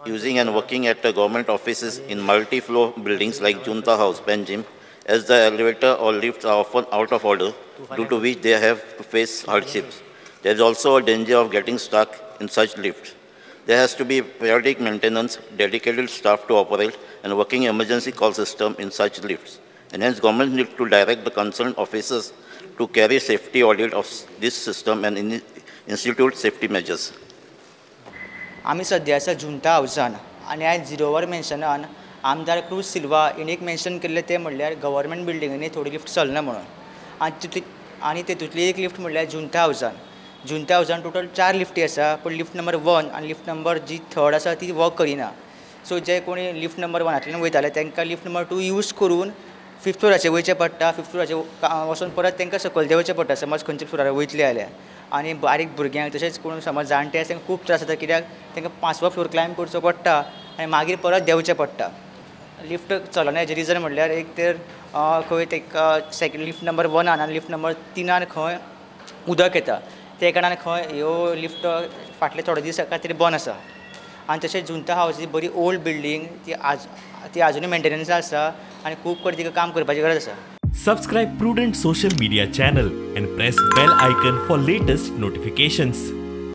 using and working at the government offices in multi-floor buildings like Junta House, Panjim, as the elevator or lifts are often out of order, due to which they have to face hardships. There is also a danger of getting stuck in such lifts. There has to be periodic maintenance, dedicated staff to operate, and working emergency call system in such lifts. And hence, government need to direct the concerned officers to carry safety audit of this system and institute safety measures. आमी सद्या आसा जुंता हावसान आनी आयज झिरोवर मेन्शनान आमदार cruise Silva हिणी एक mention केल्लें तें म्हणल्यार गव्हर्मेंट बिल्डिंगांनी थोडी लिफ्ट चलना म्हणून आनी तेतूंतली एक लिफ्ट म्हणल्यार जुंता हावसान. जुंता हावसान टोटल 4 लिफ्टी आसा, पूण लिफ्ट नंबर 1 आनी लिफ्ट नंबर जी थर्ड आसा ती वर्क करिना. सो जे कोणी लिफ्ट नंबर 1 वयताले तांकां लिफ्ट नंबर 2 यूज करून फिफ्थ फ्लोराचेर वयचें पडटा. फिफ्थ फ्लोराचेर वचून परत तांकां सकयल देंवचें पडटा समज खंयच्या फ्लोरार वयतले जाल्यार. आनी बारीक भुरग्यांक तशेंच कोण समज जाणटे आसा तांकां खूब त्रास जाता, कित्याक तांकां 5वो फ्लोर क्लायंब करचो पडटा आनी मागीर परत देंवचें पडटा. लिफ्ट चलना हेजें रिजन म्हणल्यार एक तर खंय तांकां सेकंड लिफ्ट नंबर 1 आनी लिफ्ट नंबर 3 खंय उदक येता, ते कारणान खंय ह्यो लिफ्ट फाटले थोडे दीस खातीर बंद आसा. आनी तशेंच जुंता हावस ही बरी ओल्ड बिल्डींग, ती आजुनूय मेंटेनन्स आसा आनी खूब कडेन तिका काम करपाची गरज आसा. Subscribe Prudent social media channel and press bell icon for latest notifications.